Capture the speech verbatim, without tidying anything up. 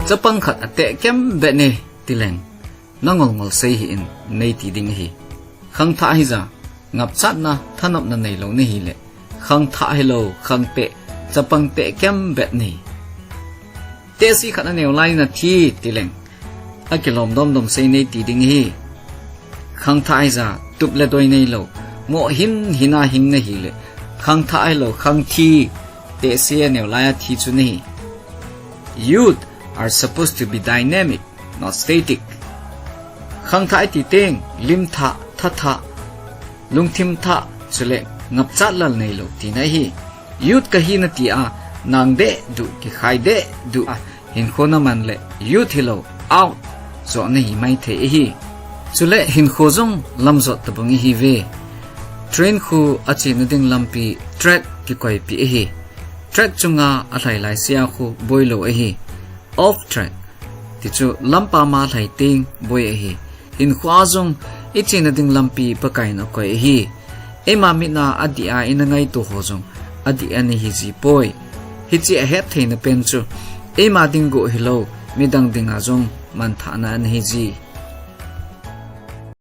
Chapang khat ateh kem bet ne tileng, nangol ngol sei hih in nei ti ding ahi. Khangthah hija, ngapchatna thanopna neilou nahile, khangthah hilou khangteh, chapang teh kem bet ne. Tehse khat aneo lai in athi tileng, akilom domdom sei nei ti ding ahi. Khangthah hija, tup le doi neilou, moh hin hina hing nahile, khangthah hilou khangthi, tehse aneo lai athi chu nahi. Youth are supposed to be dynamic, not static. Khangthah iti teng, limthah, thathah, lungthim thah, chule ngapchat lal neilou tina ahi. Youth kahi nati a, nang deh duh, kikhai deh duh a, hinkho naman le youth hilou, out, joh nahi maithei ahi. Chule hinkho jong lamjot tabang ihiuve. Train khu achena ding lampi track kikoipeh ahi. Track chunga alhai laisea khu boilou ahi. Off track tichu lampama lhai teng boi ahi. Hinkhoa jong ichena ding lampi Pakaiyin akoi ahi. Eima mit a adih a ina ngaito ho jong adih ana hiji poi. Hiche ahettheina pen chu eima ding goh hilou, midang dinga jong manthahna ana hiji.